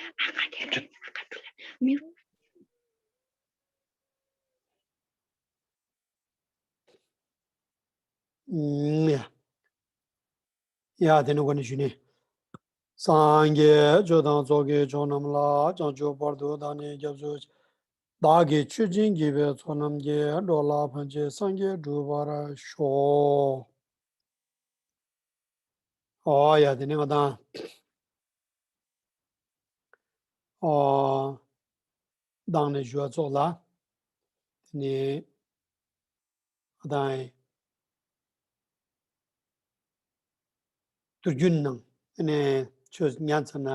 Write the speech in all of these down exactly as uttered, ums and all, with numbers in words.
ཨ་ཁ་ཏེ་ཨ་ཁ་ཏེ་ལ་མི་རུ། ཨུམ། ཡ། ཡ། ཏེ་ནེ་གོ་ནེ་ཞུ་ནེ། སངས་རྒྱས་ཆོས་དང་ཚོགས་ཀྱི་མཆོག་རྣམས་ལ། བྱང་ཆུབ་བར་དུ་བདག་ནི་སྐྱབས་སུ་མཆི། བདག་གིས་ཆོས་བྱིན་གྱིས་པའི་ཚོགས་རྣམས་ཀྱིས། འགྲོ་ལ་ཕན་ཕྱིར་སངས་རྒྱས་འགྲུབ་པར་ཤོག། འོ་ཡ། ཏེ་ནེ་ང་དང་འོ་མདང་ནེ་ཞུ་བ་ཙོགས་ལ། ཏེ་ནེ་ང་དང་དུས་རྒྱུན་ནང་ཏེ་ནེ་ཆོས་ཉན་ཚར་ན་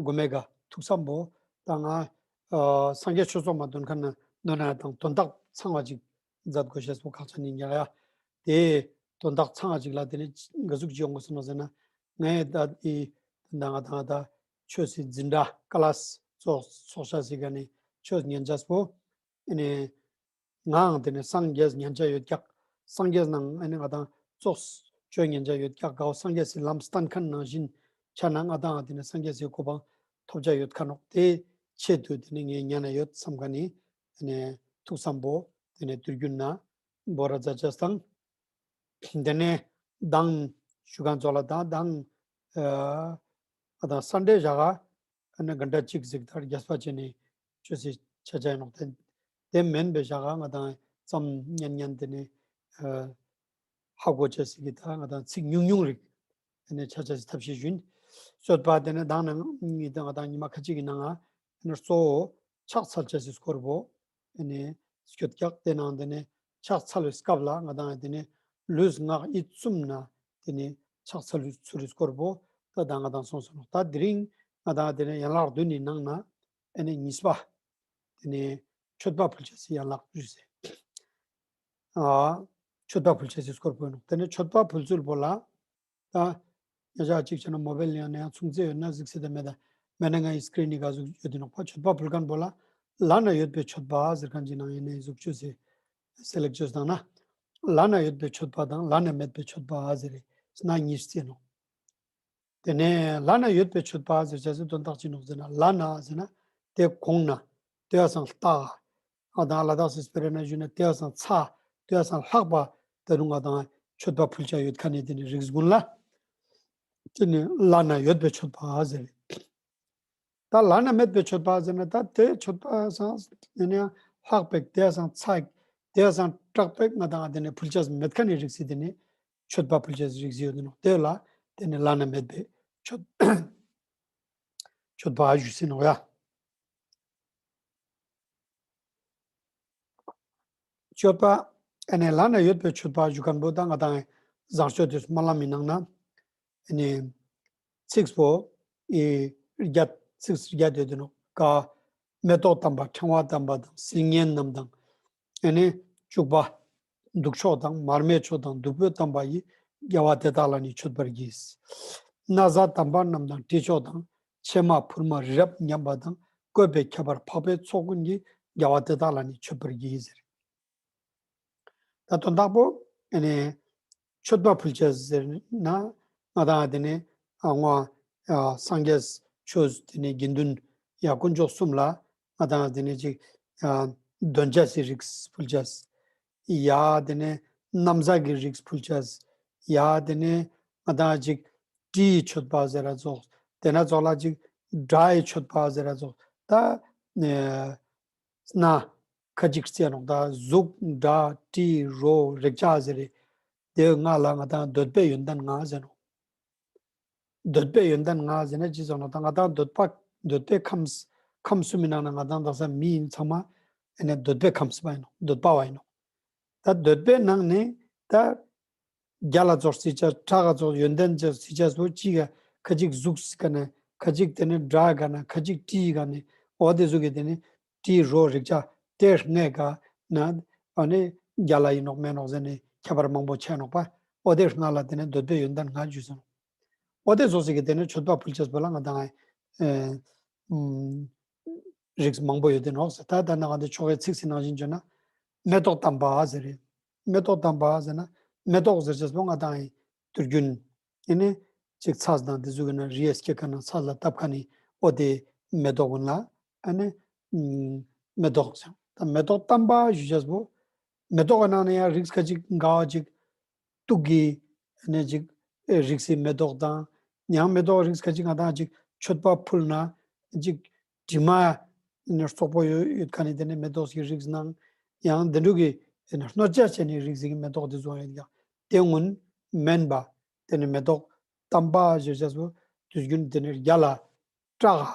གོ་མེ་ག་ཐུགས་བསམ་པོ་ད་ང་ཨ་སངས་རྒྱས་ཆོས་ཚོགས་མ་འདོན་ཁན་ན་འདོན་ན་དང་དོན་དག་ཚང་བ་ཅིག་མཛད་དགོས་ཤེས་པོ་ཁག་ཅན་ཨིན་ཀྱག་ཡ། ཏེ་དོན་དག་ཚང་བ་ཅིག་ལ་ཏེ་ནེ་ག་ཟུག་ཅིག་ཡོང་དགོས་ཟེར་ན་ཟེར་ན། ངའི་ད་ཨི་ད་ང་དང་ད་ཆོས་སི་འཛིན་གྲྭ་ཀ་ལཱས་ཚོགས་ཚོགས་ཤེས་སི་ཀ་ནེ་ཆོས་ཉན་ཅེས་པོ་ཨ་ནི་ངའང་ཏེ་ནེ་སངས་རྒྱས་ཉན་ཅེས་ཡོད་ཀྱག། སངས་རྒྱས་ནང་ཨ་ནི་ང་དང་ཚོགས་ཆོས་ཉན་ཅེས་ཡོད་ཀྱག། གའོ་སངས་རྒྱས་སི་ལམ་སྟན་ཁན་ནང་བཞིན་ཆ་ན་ང་དང་ཏེ་ནེ་སངས་རྒྱས་སི་གོ་འཕང་ཐོབ་ཅེས་ཡོད་ཁན་ནོག། ཏེ་ཆེད་དུ་ཏེ་ནེ་ངས་ཉན་ན་ཡོད་བསམ་ཁན་ནི་ཨ་ནི་ཐུགས་བསམ་པོ་ཏེ་ནེ་དུས་རྒྱུན་ན་བོར་ར་མཛད་ཅེས་དང་། ཏེ་ནེ་མདང་ཞུ་ཁན་ཙོགས་ལ་ད་མདང་ཨ་ང་དང་སན་ཌེ་ཞག་ག་ཨ་ནི་གྷན་ཊ་ཅིག་ཟིག་ད་རྒྱས་པ་ཅོས་ནེ་ཆོས་སི་ཆ་ཅེས་ཨིན་ནོག། ཏེ་ཏེ་མན་པའི་ཞག་ག་ང་དང་ཙམ་ཉན་ཉན་ཏེ་ནེ་ཨ་ཧ་གོ་ཅེས་སི་གི་ད་ང་དང་ཚིག་ཉུང་ཉུང་རིག་ཏེ་ནེ་ཆ་ཅེས་སི་ཐབས་ཤེས་ཞུ་ཨིན། རྩོད་པ་ཏེ་ནེ་མདང་ནང་ང་དང་ཉི་མ་ཁ་ཅིག་གི་ནང་ང་ཨ་ནི་གཙོ་བོ་ཕྱག་འཚལ་ཅེས་སི་སྐོར་པོ་ཨ་ནི་སྐྱོད་ཀྱག། ཏེ་ནང་ཏེ་ནེ་ཕྱག་འཚལ་བའི་སྐབས་ལ་ང་དང་ཏེ་ནེ་ལུས་ངག་ཡིད་གསུམ་ན་ཏེ་ནེ་ཕྱག་འཚལ་བའི་ཚུལ་ལི་སྐོར་པོ་ད་ང་དང་སོང་སོང་ནོག། ད་དེ་རིང་ང་དང་ཏེ་ནེ་ཡན་ལག་བདུན་ནི་ནང་ན་ཨ་ནི་གཉིས་པ་ཏེ་ནེ་མཆོད་པ་ཕུལ་ཅེས་སི་ཡན་ལག་བཞི་སེ། ཨ་མཆོད་པ་ཕུལ་ཅེས་སི་སྐོར་པོ་ཨིན་ནོག། ཏེ་ནེ་མཆོད་པ་ཕུལ་ཚུལ་པོ་ལ་ད་ཉེ་ཞ་ཅིག་ཆ་ན་མོ་བེལ་ཡང་ན་ཡང་མཚུངས་ཚེ་ཡོད་ན་གཟིགས་སེ་ད་མེད་ད་མེད་ན་ངའི་སི་ཀྲིན་ནི་ག་ཟུག་ཡོད་དེ་ནོག་པ། མཆོད་པ་ཕུལ་ཁན་པོ་ལ་བླ་ན་ཡོད་པའི་མཆོད་པ་ཟེར་ཁན་ཅིག་ནང་ཨ་ནི་ཟུག་ཅོས་སེ་སེ་ལེག་ཅོས་དང་ན་བླ་ན་ཡོད་པའི་མཆོད་པ་དང་བླ་ན་མེད་པའི་མཆོད་པ་ཟེར་རེ་སྣ་གཉིས་སེ་ནོག། ཏེ་ནེ་བླ་ན་ཡོད་པའི་མཆོད་པ་ཟེར་ཅེས་སི་དོན་དག་ཅི་ནོག་ཟེར་ན་བླ་ན་ཟེར་ན་ཏེ་གོང་ན་ཏེ་བ་སང་ལྟག་ང་དང་ལ་དྭགས་སི་སྤེ་ར་ན་ཞུས་ན་ཏེ་བ་སང་ཚ་ཏེ་བ་སང་ལྷག་པ་ད་རུང་ང་དང་མཆོད་པ་ཕུལ་ཅེས་ཡོད་ཁན་ནི་ཏེ་ནི་རིགས་ཀུན་ལ་ཏེ་ནི་བླ་ན་ཡོད་པའི་མཆོད་པ་ཟེར་རེ། ད་བླ་ན་མེད་པའི་མཆོད་པ་ཟེར་ན་ད་ཏེ་མཆོད་པ་སང་ཨ་ནི་ལྷག་པའི་ཏེ་བ་སང་ཚ་ཏེ་བ་སང་དྲག་པའི་ང་དང་ཏེ་ནི་ཕུལ་ཅེས་མེད་ཁན་ནི་རིགས་སི་ཏེ་ནི་མཆོད་པ་ཕུལ་ཅེས་རིགས་ཡོད་ནོག། ཏེ་ལ་ཏེ་ནི་བླ་ན་མེད་པའི་མཆོད་མཆོད་པ་ཞུས་སེ་ནོག་ཡ། མཆོད་པ་ཨ་ནི་བླ་ན་ཡོད་པའི་མཆོད་པ་ཞུ་ཁན་པོ་ད་ང་དང་བཟང་སྤྱོད་དེ་སྨོན་ལམ་མི་ནང་ན་ཨ་ནི་ཚིགས་པོ་ཨི་བརྒྱད་ཚིགས་བརྒྱད་ཡོད་དེ་ནོག། ཀ་མེ་ཏོག་དམ་པ་ཕྲེང་བ་དམ་པ་དང་སིལ་སྙན་རྣམས་དང་། ཨ་ནི་བྱུག་པ་བདུག་མཆོག་དང་མར་མེ་མཆོག་དང་བདུག་སྤོས་དམ་པ་ཡིས། རྒྱལ་བ་དེ་དག་ལ་ནི་མཆོད་པར་བགྱི། ན་བཟའ་དམ་པ་རྣམས་དང་དྲི་མཆོག་དང་། ཕྱེ་མ་ཕུར་མ་རི་རབ་མཉམ་པ་དང་། བཀོད་པའི་ཁྱད་པར་འཕགས་པའི་ཚོགས་ཀུན་གྱིས། རྒྱལ་བ་དེ་དག་ལ་ནི་མཆོད་པར་བགྱི་ཟེར། ད་དོན་དག་པོ་ཨ་ནི་མཆོད་པ་ཕུལ་ཅེས་ཟེར་ན་ང་དང་ཏེ་ནེ་ཨ་ངོ་ཨ་སངས་རྒྱས་ཆོས་ཏེ་ནེ་དགེ་འདུན་ཡ་དཀོན་མཆོག་གསུམ་ལ་ང་དང་ཏེ་ནེ་ཅིག་ཨ་འདོན་ཅེས་སི་རིགས་ཕུལ་ཅེས། ཡ་ཏེ་ནེ་ན་བཟའ་གི་རིགས་ཕུལ་ཅེས། ཡ་ཏེ་ནེ་ང་དང་ཅིག་དྲིའི་མཆོད་པ་ཟེར་ར་ཙོགས། ཏེ་ན་ཙོགས་ལ་ཅིག་སྒྲ་ཡི་མཆོད་པ་ཟེར་ར་ཙོགས། ད་ཨ་སྣ་ཁ་ཅིག་རྩེ་ནོག། ད་གཟུགས་སྒྲ་དྲི་རོ་རེག་བྱ་ཟེར་རེ། ཏེ་ལྔ་ལ་ང་དང་འདོད་པའི་ཡོན་ཏན་ལྔ་ཟེར་ནོག། འདོད་པའི་ཡོན་ཏན་ལྔ་ཟེར་ན་ཅི་ཟེར་ནོག། ད་ང་དང་འདོད་པ་འདོད་པའི་ཁམས་ཁམས་གསུམ་མི་ནང་ན་ང་དང་དག་ས་མི་ཨིན་ཚང་མ་ཨ་ནི་འདོད་པའི་ཁམས་པ་ཨིན་ནོག། འདོད་པ་བ་ཨིན་ནོག། ད་འདོད་པའི་ནང་ནེ་ད་རྒྱ་ལ་ཙོགས་སི་ཆ་ཁྲག་ག་ཙོགས་ཡོན་ཏན་ཅོ་སི་ཆ་སོ་ཅིག་ག་ཁ་ཅིག་གཟུགས་སི་ཀ་ན་ཁ་ཅིག་ཏེ་ནེ་སྒྲ་ག་ན་ཁ་ཅིག་དྲི་ག་ན་འོ་ཏེ་ཟུག་གི་ཏེ་ནེ་དྲི་རོ་རེག་བྱ་ཏེ་ལྔའི་ཀ་ན་ཨ་ནི་རྒྱ་ལ་ཨིན་ནོག་མེན་ནོག་ཟེར་ནེ་ཁྱད་པར་མང་པོ་ཆ་ནོག་པ། འོ་ཏེ་ལྔ་ལ་ཏེ་ནེ་འདོད་པའི་ཡོན་ཏན་ལྔ་ཞུས་སོང་། འོ་ཏེ་ཙོགས་སི་གི་ཏེ་ནེ་མཆོད་པ་ཕུལ་ཅེས་པོ་ལ་ང་དང་ཨ་ཨམ་རིགས་མང་པོ་ཡོད་དེ་ནོག་ཟེར། ད་ད་ནང་ང་ཏེ་ཆོ་གའི་ཚིགས་སི་ནང་བཞིན་བརྗོད་ན་མེ་ཏོག་དམ་པ་ཟེར་རེ། མེ་ཏོག་དམ་པ་ཟེར་ན་མེ་ཏོག་ཟེར་ཅེས་པོ་ང་དང་ཨི་དུས་རྒྱུན་ཨ་ནི་ཅིག་ཚས་དང་ཏེ་ཟུག་གི་ན་རི་ཡ་སྐྱེ་ཁན་ན་ཚས་ལ་བཏབ་ཁན་ནི་འོ་ཏེ་ མེ་ཏོག་གུན་ལ་ཨ་ནི་ཨམ་མེ་ཏོག་ཟེར། ད་མེ་ཏོག་དམ་པ་ཞུ་ཅེས་པོ་མེ་ཏོག་གི་ནང་ནེ་ཡང་རིགས་ཁ་ཅིག་འགའ་བོ་ཅིག་དུག་གི་ཨ་ནི་ཅིག་ཨེ་རིགས་སི་མེ་ཏོག་དང་ཡང་མེ་ཏོག་རིགས་ཁ་ཅིག་ང་དང་ཅིག་མཆོད་པ་ཕུལ་ན་ཅིག་དྲི་མ་ཨ་ནི་རྩོག་པོ་ཡོད་ཡོད་ཁན་ནི་ཏེ་ནེ་མེ་ཏོག་གི་རིགས་ནང་ཡང་དེ་འདྲ་གི་ཨ་ནི་གནོད་བྱ་ཅན་ནི་རིགས་སི་མེ་ཏོག་ཏེ་ཚོ་ཡོད་ཀྱག། ཏེ་གུན་མེན་པ་ཏེ་ནེ་མེ་ཏོག་དམ་པ་ཞུ་ཅེས་པོ་དུས་རྒྱུན་ཏེ་ནེ་རྒྱ་ལ་བཀྲག་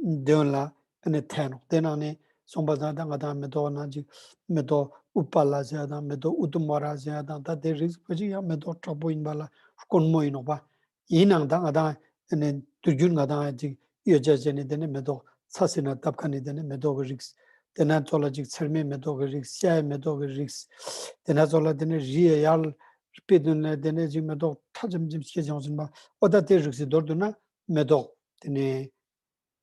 ག་དོན་ལ་ཨ་ནི་ཐད་ནོག། ཏེ་ནང་ནེ་སོང་པ་སང་ད་ང་དང་མེ་ཏོག་ནང་ཅིག་མེ་ཏོག་ཨུཏྤ་ལ་ཟེར་དང་མེ་ཏོག་ཨུ་ཏུམ་བ་ར་ཟེར་དང་ད་ཏེ་རིགས་པོ་ཅིག་ཡང་མེ་ཏོག་དྲག་པོ་ཨིན་པ་ལ་དཀོན་མོ་ཨིན་ནོག་པ། ཨིན་ནའང་ད་ང་དང་ཨ་ནི་དུས་རྒྱུན་ང་དང་ཅིག་ཡོད་ཅེས་ཅན་ནི་ཏེ་ནེ་མེ་ཏོག་ཚ་སེ་ན་བཏབ་ཁན་ནི་ཏེ་ནེ་མེ་ཏོག་གི་རིགས། ཏེ་ནེ་ཚོ་ལ་ཅིག་ཚེར་མའི་མེ་ཏོག་གི་རིགས། སྐྱ་ཡི་མེ་ཏོག་གི་རིགས། ཏེ་ནེ་ཚོ་ལ་ཏེ་ནེ་རི་ཡ་ཡར་སྤེ་དུན་ལ་ཏེ་ནེ་ཅིག་མེ་ཏོག་ཁྲ་ཆམ་ཆམ་སྐྱེ་ཅེས་ཡོང་ཟིན་པ། འོ་ད་ཏེ་རིགས་སི་མདོར་བསྡུ་ན་མེ་ཏོག་ཏེ་ནེ་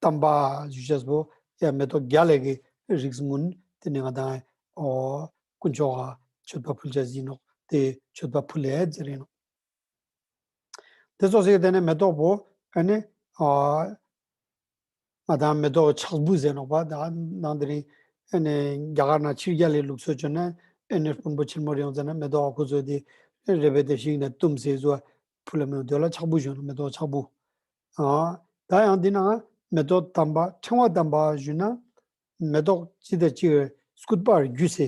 དམ་པ་ཞུ་ཅེས་པོ་ཡང་མེ་ཏོག་རྒྱ་ལ་གི་རིགས་གུན་ཏེ་ནེ་ང་དང་འོ་དཀོན་མཆོག་ག་མཆོད་པ་ཕུལ་ཅེས་ཨིན་ནོག། ཏེ་མཆོད་པ་ཕུལ་ལེ་ཟེར་ཨིན་ནོག། ཏེ་ཙོགས་སེ་ཏེ་ནེ་མེ་ཏོག་པོ་ཨ་ནི་ཨ་ང་དང་མེ་ཏོག་ཕྱག་བུ་ཟེར་ནོག་པ། ད་ནང་དེ་རིང་ཨ་ནི་རྒྱ་གར་ནང་ཕྱི་རྒྱལ་ལི་ལུགས་སྲོལ་ཅོས་ན་ཨ་ནི་དཔོན་པོ་ཆེན་མོ་རེ་ཡོང་ཙ་ན་མེ་ཏོག་ཨ་ཁུ་ཚོ་ཏེ་རེ་བེ་ཏེ་ཞིང་ནེ་བཏུམས་སེ་ཟོ་ཕུལ་ལ་མེ་ཏོག་ལ་ཕྱག་བུ་ཞུ་ནོག། མེ་ཏོག་ཕྱག་བུ། ཨ་ད་ཡང་འདི་ནང་མེ་ཏོག་དམ་པ་ཕྲེང་བ་དམ་པ་ཞུ་ན་མེ་ཏོག་ཅིག་དང་ཅིག་སྐུད་པ་བརྒྱུས་སེ་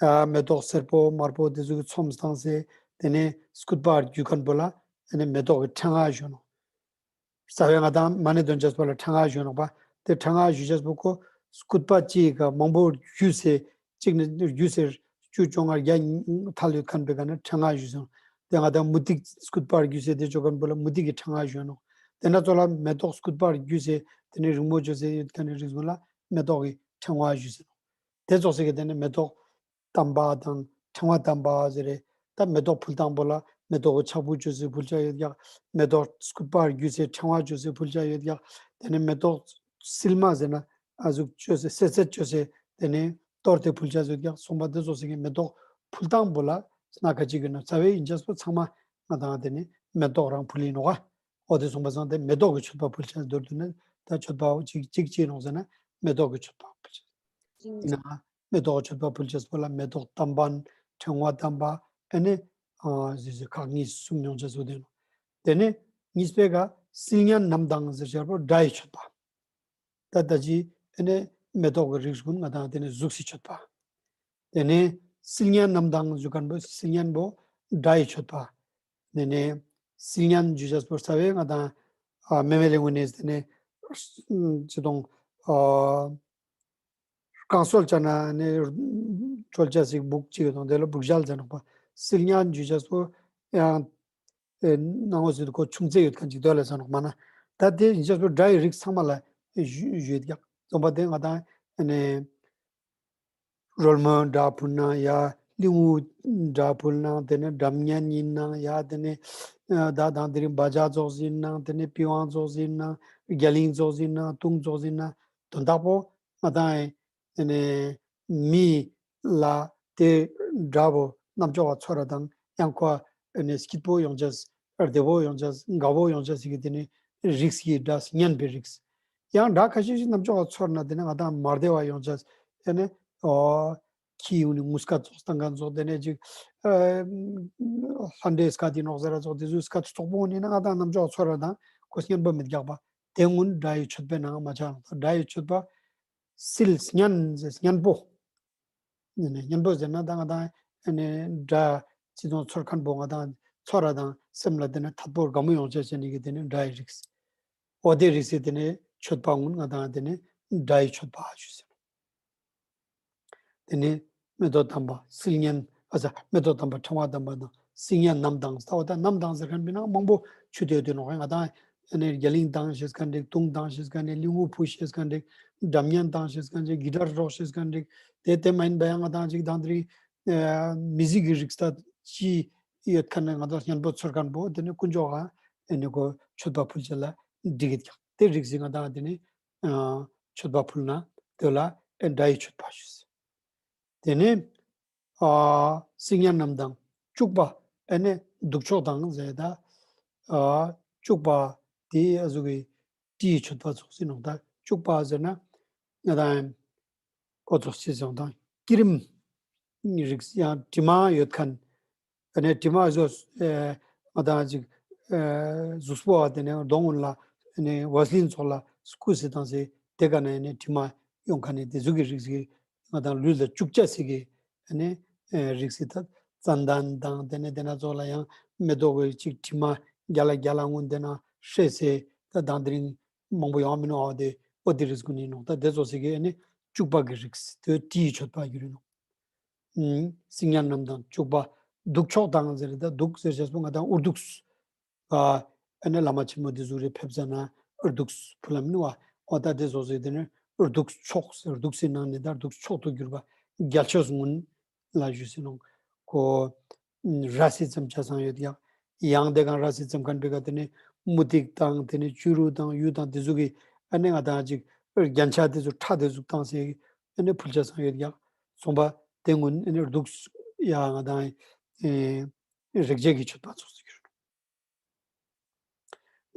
ཨ་མེ་ཏོག་སེར་པོ་དམར་པོ་ཏེ་ཚོ་གི་ཚོམས་བཏང་སེ་ཏེ་ནེ་སྐུད་པ་བརྒྱུས་ཁན་པོ་ལ་ཏེ་ནེ་མེ་ཏོག་གི་ཕྲེང་བ་ཞུ་ནོག། རྩ་བའི་ང་དང་མ་ཎི་འདོན་ཅེས་པོ་ལ་ཕྲེང་བ་ཞུ་ནོག་པ། ཏེ་ཕྲེང་བ་ཞུ་ཅེས་པོ་ཁོ་སྐུད་པ་ཅིག་ག་མང་པོ་བརྒྱུས་སེ་ཅིག་ནེ་བརྒྱུས་སེ་བཅུ་བཅོ་ལྔ་བརྒྱ་ཐལ་ཡོད་ཁན་པོའི་ཀ་ནེ་ཕྲེང་བ་ཞུ་ནོག། ཏེ་ང་དང་མུ་ཏིག་སྐུད་པ་བརྒྱུས་སེ་ཏེ་ཅོ་ཁན་པོ་ལ་མུ་ཏིག་གི་ཕྲེང་བ་ཞུ་ནོག། ཏེ་ནེ་ཚོ་ལ་མེ་ཏོག་སྐུད་པ་བརྒྱུས་སེ་ཏེ་ནེ་རིང་མོ་ཅོས་སེ་ཡོད་ཁན་ནི་རིགས་གུན་ལ་མེ་ཏོག་གི་ཕྲེང་བ་ཞུ་ཟེར་ནོག། ཏེ་ཙོགས་སེ་གི་ཏེ་ནེ་མེ་ཏོག་དམ་པ་དང་ཕྲེང་བ་དམ་པ་ཟེར་རེ། ད་མེ་ཏོག་ཕུལ་སྟངས་པོ་ལ་མེ་ཏོག་གི་ཕྱག་བུ་ཅོས་སེ་ཕུལ་ཅེས་ཡོད་ཀྱག། མེ་ཏོག་སྐུད་པ་བརྒྱུས་སེ་ཕྲེང་བ་ཅོས་སེ་ཕུལ་ཅེས་ཡོད་ཀྱག། ཏེ་ནེ་མེ་ཏོག་སིལ་མ་ཟེར་ན་ཨ་ཟུག་ཅོས་སེ་སེ་ཚེད་ཅོས་སེ་ཏེ་ནེ་གཏོར་ཏེ་ཕུལ་ཅེས་ཡོད་ཀྱག། སོང་པ་ཏེ་ཙོགས་སེ་གི་མེ་ཏོག་ཕུལ་སྟངས་པོ་ལ་སྣ་ཁ་ཅིག་གི་ནང་རྩ་བའི་ཨིན་ཅེས་པོ་ཚང་མ་ང་དང་ཏེ་ནེ་མེ་ཏོག་རང་ཕུལ་ཨིན་ནོག་ག། འོ་ཏེ་སོང་པ་སང་ཏེ་མེ་ཏོག་གི་མཆོད་པ་ཕུལ་ཅེས་མདོར་བསྡུ་ན་ད་མཆོད་པ་ཅིག་ཅིག་ཅི་ནོག་ཟེར་ན་མེ་ཏོག་གི་མཆོད་པ་ཕུལ་ཅེས། ཨིན་ན་མེ་ཏོག་གི་མཆོད་པ་ཕུལ་ཅེས་པོ་ལ་མེ་ཏོག་དམ་པ་ཕྲེང་བ་དམ་པ་ཨ་ནི་ཨ་ཟེར་ཟེར་ཁག་གཉིས་སུམ་ཡོང་ཅེས་སུ་ཏེ་ནོག། ཏེ་ནེ་གཉིས་པའི་ཀ་སིལ་སྙན་རྣམས་དང་ཟེར་ཅེས་པོ་སྒྲ་ཡི་མཆོད་པ། ད་ད་ཅི་ཨ་ནི་མེ་ཏོག་གི་རིགས་གུན་ང་དང་ཏེ་ནེ་གཟུགས་སི་མཆོད་པ། ཏེ་ནེ་སིལ་སྙན་རྣམས་དང་ཞུ་ཁན་པོ་སིལ་སྙན་པོ་སྒྲ་ཡི་མཆོད་པ། ཏེ་ནེ་སིལ་སྙན་ཞུ་ཅེས་པོ་རྩ་བའི་ང་དང་ཨ་མེ་མེ་ལེ་ངུ་ནེ་ཏེ་ནེ་ཅི་དང་ཨ་རྐང་སོལ་ཅ་ན་ནེ་ཅོལ་ཅེས་སི་བུག་ཅིག་དང་ཏེ་ལ་བུག་ཞལ་ཟེར་ནོག་པ། སིལ་སྙན་ཞུ་ཅེས་པོ་ཡང་ཨེ་ནང་ངོས་སུ་ཁོ་ཆུང་ཙེ་ཡོད་ཁན་ཅིག་དོ་ལ་ཟེར་ནོག་མ་ན། ད་ཏེ་ཨིན་ཅེས་པོ་སྒྲ་ཡི་རིགས་ཚང་མ་ལ་ཞུ་ཞུ་ཡོད་ཀྱག། རྩོམ་པ་ཏེ་ང་དང་ཨ་ནི་རོལ་མོའི་སྒྲ་ཕུལ་ན་ཡ་གླིང་བུའི་སྒྲ་ཕུལ་ན་ཏེ་ནེ་སྒྲ་སྙན་ཨིན་ན་ཡ་ཏེ་ནེ་ཨ་ད་དང་དེ་རིང་བ་ཇ་ཙོགས་ཨིན་ན་ཏེ་ནེ་པི་ཝང་ཙོགས་ཨིན་ན་རྒྱ་གླིང་ཙོགས་ཨིན་ན་དུང་ཙོགས་ཨིན་ན་དོན་དག་པོ་ང་དང་ཨ་ནི་མི་ལ་ཏེ་སྒྲ་བོ་རྣམ་ཅོག་ག་ཚོར་ར་དང་ཡང་ཁོ་ཨ་ནི་སྐྱིད་པོ་ཡོང་ཅེས་བདེ་བོ་ཡོང་ཅེས་དགའ་བོ་ཡོང་ཅེས་སི་གི་ཏེ་ནེ་རིགས་ཀྱི་སྒྲ་སྙན་པའི་རིགས། ཡང་སྒྲ་ཁ་ཤས་ཤིག་རྣམ་ཅོག་ག་ཚོར་ན་ཏེ་ནེ་ང་དང་མ་བདེ་བ་ཡོང་ཅེས་ཏེ་ནེ་ཨོ་ཁྱི་ཡུ་ནི་ངུ་སྐད་ཙོགས་བཏང་ཁན་ཙོགས་ཏེ་ནེ་ཅིག་ཨ་ལྷ་འདྲེ་སྐད་ཨིན་ནོག་ཟེར་ར་ཙོགས་ཏེ་ཚོའི་སྐད་ཙོགས་པོ་ནི་ན་ང་དང་རྣམ་ཅོག་ག་ཚོར་ར་དང་ཁོ་སྙན་པོ་མི་རྒྱག་པ། ཏེ་གུན་སྒྲ་ཡི་མཆོད་པའི་ནང་མ་ཆ་ནོག། སྒྲ་ཡི་མཆོད་པ་སིལ་སྙན་ཟེར་སྙན་པོ། ཨ་ནི་སྙན་པོ་ཟེར་ན་ད་ང་དང་ཨ་ནི་སྒྲ་ཅི་དང་ཚོར་ཁན་པོ་ང་དང་ཚོར་ར་དང་སེམས་ལ་ཏེ་ནེ་ཐད་པོ་དགའ་མོ་ཡོང་ཅེས་ཅན་ནི་གི་ཏེ་ནེ་སྒྲ་ཡི་རིགས། འོ་ཏེ་རིགས་སི་ཏེ་ནེ་མཆོད་པ་གུན་ང་དང་ཏེ་ནེ་སྒྲ་ཡི་མཆོད་པ་ཞུ་ཟེར། ཏེ་ནེ་མེ་ཏོག་དམ་པ་སིལ་སྙན་ཨ་ས་མེ་ཏོག་དམ་པ་ཕྲེང་བ་དམ་པ་དང་སིལ་སྙན་རྣམས་དང་ས་འོ་ད་རྣམས་དང་ཟེར་ཁན་པོའི་ནང་མང་པོ་ཆུ་དེ་ཡོད་དེ་ནོག། ང་དང་ཨ་ནི་རྒྱ་གླིང་བཏང་ཤེས་ཁན་རིགས་དུང་བཏང་ཤེས་ཁན་རིགས་གླིང་བུ་ཕུ་ཤེས་ཁན་རིགས་སྒྲ་སྙན་བཏང་ཤེས་ཁན་རིགས་གི་ཊར་རོག་ཤེས་ཁན་རིགས་ཏེ་ཏེ་མ་ཡིན་པ་ཡང་ང་དང་ཅིག་དང་དེ་རིང་ཨ་མི་ཟིག་གི་རིགས་ད་ཅི་ཡོད་ཁན་ནི་ང་དང་སྙན་པོ་ཚོར་ཁན་པོ་ཏེ་ནེ་དཀོན་མཆོག་ག་ཨ་ནི་ཁོ་མཆོད་པ་ཕུལ་ཅེས་ལ་འགྲིག་གི་ཀྱག། ཏེ་རིགས་སི་ང་དང་ཏེ་ནེ་ཨ་མཆོད་པ་ཕུལ་ན་ཏེ་ལ་ཨེ་སྒྲ་ཡི་མཆོད་པ་ཞུ་ཟེར། ཏེ་ནེ་ཨ་སིལ་སྙན་རྣམས་དང་བཅུག་པ་ཨ་ནི་གདུགས་མཆོག་དང་ཟེར་ད་ཨ་བཅུག་པ་ཏེ་ཨ་ཟུག་གི་ དྲིའི་མཆོད་པ་ཙོགས་ཡིན་ནོག། ད་བཅུག་པ་ཟེར་ན་ང་དང་ཁོ་ཙོགས་ཅི་ཟེར་དང་སྐྱི་རིམ་རིགས་ཡང་དྲི་མ་ཡོད་མཁན། ཨ་ནི་དྲི་མ་བཟོ་ཨེ་ང་དང་ཅིག་ཨེ་གཟུགས་པོ་བ་དེ་ནས་གདོང་ཀུན་ལ་ཨ་ནི་ཝ་སི་ལིན་ཙོགས་ལ་སྐུ་སི་དང་སི་དེ་ག་ནས་ཨ་ནི་དྲི་མ་ཡོང་མཁན་ནི་དེ་ཟུག་གི་རིགས་ཀྱི་ང་དང་ལུས་ལ་བཅུག་ཅེས་སི་གི་ཨ་ནི་ཨེ་རིགས་སི་ད་ཙན་དན་དང་དེ་ནས་དེ་ན་ཙོགས་ལ་ཡང་མེ་ཏོག་གི་ཅིག་དྲི་མ་རྒྱ་ལ་རྒྱ་ལ་ཀུན་དེ་ན་ཧྲེ་སེ་ད་དང་དེ་རིང་མང་པོ་ཡོང་མི་ནོག། འོ་དེ་འོ་དེ་རིགས་ཀུན་ཡིན་ནོག། ད་དེ་ཙོགས་སི་གི་ཨ་ནི་བཅུག་པ་གི་རིགས་དེ་དྲིའི་མཆོད་པ་གྱུར་ཡིན་ནོག། ཨུམ། སིལ་སྙན་རྣམས་དང་བཅུག་པ། བདུག་ཆོག་དང་ཟེར་ད་བདུག་ཟེར་ཅེས་པོ་ང་དང་འུར་བདུགས། ཨ་ཨ་ནི་བླ་མ་ཆེན་མོ་དེ་ཟུག་རེ་ཕེབས་ཟ་ན་འུར་བདུགས་ཕུལ་ལ་མི་ནུག་པ། འོ་ད་དེ་ཙོགས་སི་དེ་ནི་འུར་བདུགས་ཆོག་ཟེར་བདུགས་སི་ནང་ནས་ད་བདུགས་ཆོག་ཏུ་གྱུར་པ་རྒྱལ་མཆོག་གུན་ལ་ཞུས་ཟེར་ནོག། ཁོ་ར་སི་ཙམ་ཆ་ཚང་ཡོད་ཀྱག། ཡང་དེ་གང་ར་སི་ཙམ་མཁན་པེ་ཀ་དེ་ནི་མུ་ཏིག་དང་དེ་ནི་བྱུ་རུ་དང་གཡུ་དང་དེ་ཟུག་གི་ཨ་ནི་ང་དང་ཅིག་རྒྱན་ཆ་དེ་ཚོ་ཁྲ་དེ་ཟུག་བཏང་སེ་ཨ་ནི་ཕུལ་ཆ་ཚང་ཡོད་ཀྱག། ཚོང་པ་དེ་གུན་ཨ་ནི་བདུགས་ཡ་ང་དང་ཨེ་རེག་བྱེད་ཀྱི་མཆོད་པ་ཙོགས་སུ་གྱུར།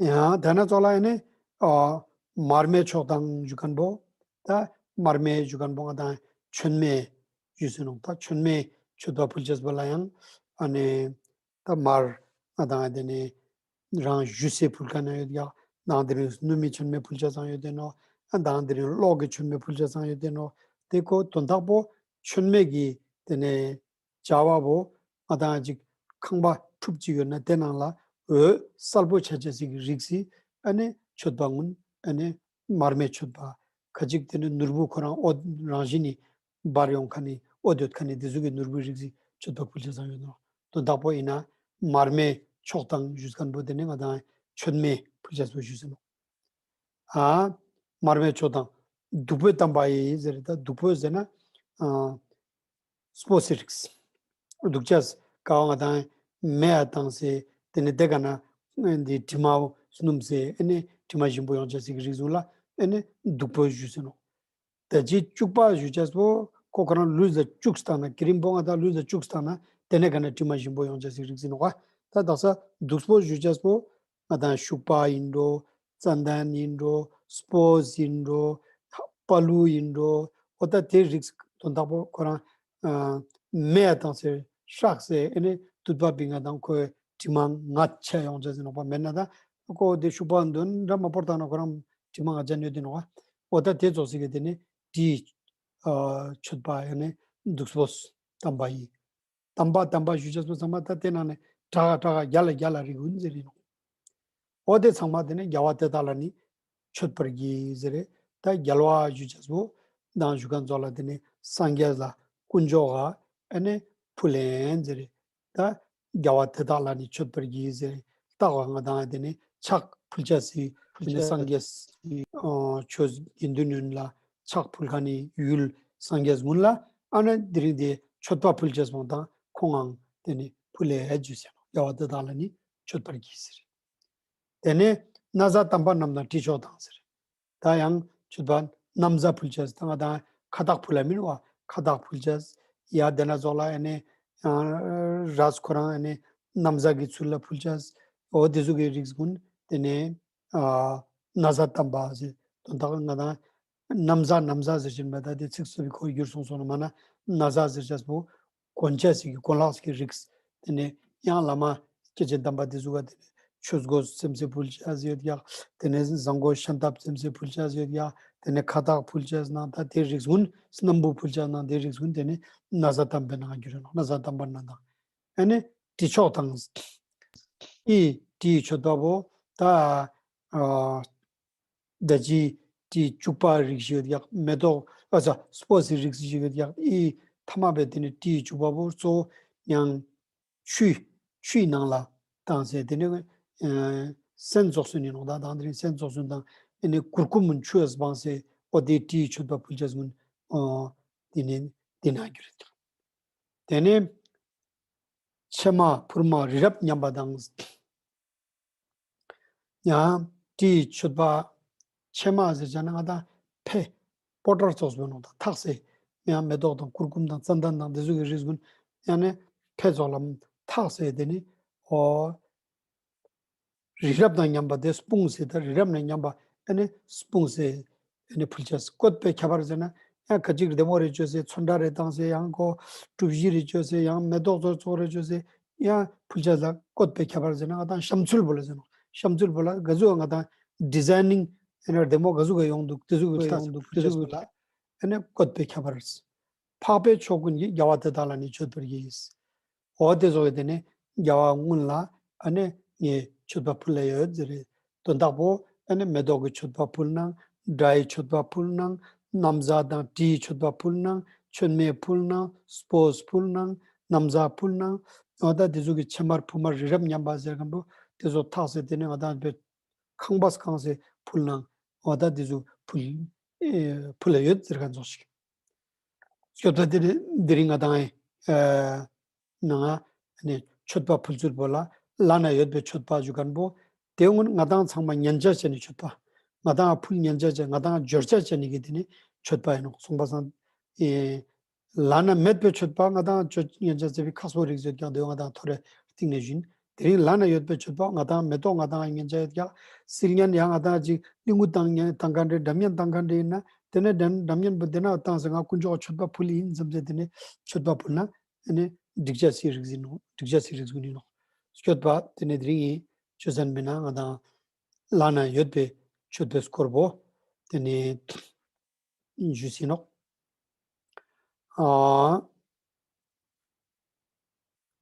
ཡང་དེ་ན་ཙོགས་ལ་ཨ་ནི་ཨ་མར་མེ་མཆོག་དང་ཞུ་མཁན་པོ། ད་མར་མེ་ཞུ་མཁན་པོ་ང་དང་མཆོད་མེ་ཞུས་ཟེར་ནོག། ད་མཆོད་མེ་མཆོད་པ་ཕུལ་ཅེས་པོ་ལ་ཡང་ཨ་ནི་ད་མར་ང་དང་དེ་ནི་རང་ཞུས་སེ་ཕུལ་མཁན་ཡོད་ཀྱག། དང་དེ་རིང་སྣུམ་མི་མཆོད་མེ་ཕུལ་ཆ་ཚང་ཡོད་དེ་ནོག། ཨ་དང་དེ་རིང་གློག་གི་མཆོད་མེ་ཕུལ་ཆ་ཚང་ཡོད་དེ་ནོག། དེ་ཁོ་དོན་དག་པོ་མཆོད་མེ་གི་དེ་ནི་བྱ་བ་བོ་ང་དང་ཅིག་ཁང་པ་ཕྲུག་ཅིག་ཡོད་ན་དེ་ནང་ལ་འོད་གསལ་པོ་ཆ་ཅེས་སི་རིགས་སི་ཨ་ནི་མཆོད་པ་གུན་ཨ་ནི་མར་མེ་མཆོད་པ། ཁ་ཅིག་དེ་ནི་ནོར་བུ་ཁོ་རང་འོད་རང་བཞིན་ནི་འབར་ཡོང་མཁན་ནི་འོད་ཡོད་མཁན་ནི་དེ་ཟུག་གི་ནོར་བུའི་རིགས་སི་མཆོད་པ་ཕུལ་ཆ་ཚང་ཡོད་ནོག། དོན་དག་པོ་ཡིན་ན་མར་མེ་མཆོག་དང་ཞུས་མཁན་པོ་དེ་ནི་ང་དང་མཆོད་མེ་ཕུལ་ཆ་ཚང་ཞུས་ཟེར་ནོག། ཨ་མར་མེ་མཆོག་དང་བདུག་སྤོས་དམ་པ་ཡིས་ཟེར། ད་བདུག་སྤོས་ཟེར་ན་ཨ་སྤོས་སི་རིགས། བདུག་ཅེས་ཀ་བ་ང་དང་མེ་ཡ་བཏང་སེ་དེ་ནི་དེ་ག་ན་འདི་དྲི་མ་སྣུམ་སེ་ཨ་ནི་དྲི་མ་ཞིམ་པོ་ཡོང་ཅེས་སི་རིགས་ཟུང་ལ་ཨ་ནི་བདུག་སྤོས་ཞུས་ཟེར་ནོག། ད་ཅི་བཅུག་པ་ཞུ་ཅེས་པོ་ཁོ་ཁོ་རང་ལུས་ལ་བཅུག་སྟངས་ན་གི་རིམ་པོ་ང་དང་ལུས་ལ་བཅུག་སྟངས་ན་དེ་ནི་ག་ན་དྲི་མ་ཞིམ་པོ་ཡོང་ཅེས་སི་རིགས་ཟེར་ནོག་པ། ད་དག་ས་བདུག་སྤོས་ཞུ་ཅེས་པོ་ང་དང་ཤུག་པ་ཡིན་འགྲོ། ཙན་དན་ཡིན་འགྲོ། སྤོས་ཡིན་འགྲོ། པ་ལུ་ཡིན་འགྲོ། འོ་ད་དེ་རིགས་དོན་དག་པོ་ཁོ་རང་ཨ་མེ་ཡ་བཏང་སེ་སྲེག་སེ་ཨ་ནི་དུད་པ་བིང་ང་དང་ཁོའི་དྲི་མ་ང་ཆ་ཡོང་ཅེས་ཟེར་ནོག་པ། མེད་ན་ད་ཁོ་དེ་ཤུག་པ་འདོན་འདྲ་མ་བོར་བཏང་ན་ཁོ་རང་དྲི་མ་ང་ཆ་ནོད་དེ་ནོག་པ། འོ་ད་དེ་ཙོགས་སི་གི་དེ་ནི་དྲིའི་ཨ་མཆོད་པ་ཡང་ནི་བདུག་སྤོས་དམ་པ་ཡིས། དམ་པ་དམ་པ་ཞུ་ཅེས་པོ་ཚང་མ་ད་དེ་ནང་ནས་དྲག་དྲག་རྒྱ་ལ་རྒྱ་ལ་རིགས་ཀུན་ཟེར་ཡིན་ནོག། འོ་དེ་ཚང་མ་དེ་ནི་རྒྱལ་བ་དེ་དག་ལ་ནི་མཆོད་པར་བགྱི་ཟེར། ད་རྒྱལ་བ་ཞུ་ཅེས་པོ་དང་ཞུ་མཁན་ཙོགས་ལ་དེ་ནི་སངས་རྒྱས་ལ་དཀོན་མཆོག་ག་ཨ་ནི་ཕུལ་ལེན་ཟེར། ད་རྒྱལ་བ་དེ་དག་ལ་ནི་མཆོད་པར་བགྱི་ཟེར། ད་ང་དང་དེ་ནི་ཕྱག་ཕུལ་ཅེས་སི་དེ་ནི་སངས་རྒྱས་སི་ཨ་ཆོས་དགེ་འདུན་ཡོན་ལ་ཕྱག་ཕུལ་མཁན་ནི་ཡུལ་སངས་རྒྱས་གུན་ལ་ཨ་ནི་དེ་རིང་དེ་མཆོད་པ་ཕུལ་ཅེས་པོ་དང་ཁོང་ངང་དེ་ནི་ཕུལ་ལེ་ཞུས་ཟེར་ནོག། རྒྱལ་བ་དེ་དག་ལ་ནི་མཆོད་པར་བགྱི་ཟེར། དེ་ནས་ན་བཟའ་དམ་པ་རྣམས་དང་དྲི་མཆོག་དང་ཟེར། ད་ཡང་མཆོད་པ་ན་བཟའ་ཕུལ་ཅེས་ད་ང་དང་ཁ་བཏགས་ཕུལ་ལ་མི་ནུག་པ། ཁ་བཏགས་ཕུལ་ཅེས་ཡ་དེ་ན་ཙོགས་ལ་ཨ་ནི་ཨ་རས་ཁོ་རང་ཨ་ནི་ན་བཟའ་གི་ཚུལ་ལ་ཕུལ་ཅེས། འོ་དེ་ཟུག་གི་རིགས་གུན་དེ་ནས་ཨ་ན་བཟའ་དམ་པ་ཟེར། དོན་དག་ང་དང་ན་བཟའ་ན་བཟའ་ཟེར་ཅེས་མེད། ད་དེ་ཚིག་རྩུབ་པའི་ཁོ་གྱུར་སོང་སོང་ན་མ་ན་ན་བཟའ་ཟེར་ཅེས་པོ་གོན་ཅེས་སི་གོན་ལག་སི་རིགས། དེ་ནས་ཡང་བླ་མ་སྐྱེས་ཆེན་དམ་པ་དེ་ཟུག་ག་དེ་ནས་ཆོས་གོས་ཙམ་ཟེར་ཕུལ་ཅེས་ཡོད་ཀྱག། དེ་ནས་བཟང་གོས་ཤམ་ཐབས་ཙམ་ཟེར་ཕུལ་ཅེས་ཡོད་ཀྱག། དེ་ནས་ཁ་བཏགས་ཕུལ་ཅེས་ནང་ད་དེ་རིགས་གུན་སྣམ་བུ་ཕུལ་ཅེས་ནང་དེ་རིགས་གུན་དེ་ནི་ན་བཟའ་དམ་པའི་ནང་གྱུར་ནོག། ན་བཟའ་དམ་པ་ན་དང་ཨ་ནི་དྲི་མཆོག་དང་། ཨི་དྲིའི་མཆོད་པ་བོ་ད་ཨ་ད་ཅི་དྲིའི་བཅུག་པ་རིགས་ཤིག་ཡོད་ཀྱག། མེ་ཏོག་ཨ་ས་སྤོས་སི་རིགས་ཤིག་ཡོད་ཀྱག། ཨི་ཐ་མ་བའི་དེ་ནི་དྲིའི་བཅུག་པ་བོ་གཙོ་བོ་ཡང་ཆུའི་ཆུའི་ནང་ལ་བཏང་སེ་དེ་ནི་ཨ་སྲན་ཙོགས་སུ་ནི་ནོག། ད་དང་དེ་ནི་སྲན་ཙོགས་སུ་དང་ཨ་ནི་གུར་ཀུམ་ཆུ་ཡ་སྦངས་སེ་འོ་དེ་དྲིའི་མཆོད་པ་ཕུལ་ཅེས་གུན་འོ་དེ་ནི་དེ་ན་གྱུར་ཀྱག། དེ་ནས་ཕྱེ་མ་ཕུར་མ་རི་རབ་མཉམ་པ་དང་། ཡང་དྲིའི་མཆོད་པ་ཕྱེ་མ་ཟེར་ཅེས་ན་ང་དང་ཕེ་པོ་ཊར་ཙོགས་པོ་ནོག། ད་ཐགས་སེ་ཡང་མེ་ཏོག་དང་གུར་ཀུམ་དང་ཙན་དན་དང་དེ་ཟུག་གི་རིགས་གུན་ཡང་ནི་ཕེ་ཙོགས་ལ་ཐགས་སེ་དེ་ནི་འོ་རི་རབ་དང་མཉམ་པ་དེ་སྤུངས་སེ་ད་རི་རབ་ནང་མཉམ་པ་ ཨ་ནི་སྤུངས་སེ་ཨ་ནི་ཕུལ་ཅེས། བཀོད་པའི་ཁྱད་པར་ཟེར་ན་ཡང་ཁ་ཅིག་རྡེ་མོ་རེ་བཅོས་སེ་ཚོན་ཁྲ་རེ་བཏང་སེ་ཡང་ཁོ་གྲུ་བཞི་རེ་བཅོས་སེ་ཡང་མེ་ཏོག་ཙོགས་ཙོགས་རེ་བཅོས་སེ་ཡང་ཕུལ་ཅེས་ལ་བཀོད་པའི་ཁྱད་པར་ཟེར་ན་ང་དང་བཤམས་ཚུལ་བོ་ལ་ཟེར་ནོག། བཤམས་ཚུལ་བོ་ལ་ག་ཟུག་ང་དང་ཌི་ཛའི་ནིང་ཨ་ནི་རྡེ་མོ་ག་ཟུག་ག་ཡོང་འདུག་དེ་ཟུག་གི་ལ་ཨ་ནི་བཀོད་པའི་ཁྱད་པར། འཕགས་པའི་མཆོག་ཀུན་གྱིས། རྒྱལ་བ་དེ་དག་ལ་ནི་མཆོད་པར་བགྱི། འོ་དེ་ཙོགས་སི་དེ་ནི་རྒྱལ་བ་ཀུན་ལ་ཨ་ནི་ངས་མཆོད་པ་ཕུལ་ལེ་ཡོད་ཟེར་རེ། དོན་དག་པོ་ཨ་ནི་མེ་ཏོག་གི་མཆོད་པ་ཕུལ་ནང་། སྒྲ་ཡི་མཆོད་པ་ཕུལ་ནང་། ན་བཟའ་དང་དྲིའི་མཆོད་པ་ཕུལ་ནང་། མཆོད་མེ་ཕུལ་ནང་། སྤོས་ཕུལ་ནང་། ན་བཟའ་ཕུལ་ནང་། འོ་ད་དེ་ཙོགས་སི་ཕྱེ་མར་ཕུ་མར་རི་རབ་ཉམས་པ་ཟེར་མཁན་པོ་དེ་ཙོགས་ཐགས་སེ་དེ་ནི་ང་དང་ཁང་པ་བཀང་སེ་ཕུལ་ནང་། འོ་ད་དེ་ཙོགས་ཕུལ་ཨེ་ཕུལ་ལེ་ཡོད་ཟེར་མཁན་ཙོགས་ཤིག། སྐྱོད་པ་དེ་ནི་དེ་རིང་ང་དང་ཨེ་ནང་ནི་མཆོད་པ་ཕུལ་ཚུལ་པོ་ལ་བླ་ན་ཡོད་པའི་མཆོད་པ་ཞུ་མཁན་པོ་དེ་སྔོན་ང་དང་ཚང་མ་ཉན་ཆ་བྱས་ནི་མཆོད་པ། ང་དང་ཕུལ་ཉན་ཆ་བྱས་ང་དང་འབྱོར་ཆ་བྱས་ནི་གི་དེ་ནི་མཆོད་པ་ཡིན་ནོག། སོང་པ་སང་ཨེ་བླ་ན་མེད་པའི་མཆོད་པ་ང་དང་ཅོ་ཉན་ཆ་བྱས་པའི་ཁག་པོ་རིགས་ཡོད་ཀྱང་དེ་ང་དང་ཐོ་རེ་གཏིང་ནས་བཞིན། དེ་རིང་བླ་ན་ཡོད་པའི་མཆོད་པ་ང་དང་མེ་ཏོག་ང་དང་ཉན་ཆ་ཡོད་ཀྱང་སིལ་སྙན་ཡང་ང་དང་ཅིག་གླིང་བུ་བཏང་ཉན་བཏང་མཁན་རེ་འགྲམ་སྙན་བཏང་མཁན་རེ་ཡིན་ན་དེ་ནས་འགྲམ་འགྲམ་སྙན་པོ་དེ་ན་བཏང་སེ་ང་དཀོན་མཆོག་མཆོད་པ་ཕུལ་ཡིན་བསམ་སེ་དེ་ནས་མཆོད་པ་ཕུལ་ན་ཨ་ནི་འགྲིག་ཆ་སི་རིགས་ཡིན་ནོག། འགྲིག་ཆ་སི་རིགས་ཡིན་ནོག། སྐྱོད་པ་དེ་ནས་དེ་རིང་ཡིན་ཆོས་ཚན་མིན་ན་ང་དང་བླ་ན་ཡོད་པའི་མཆོད་པའི་སྐོར་པོ་དེ་ནས་ཞུས་ཡིན་ནོག། ཨ་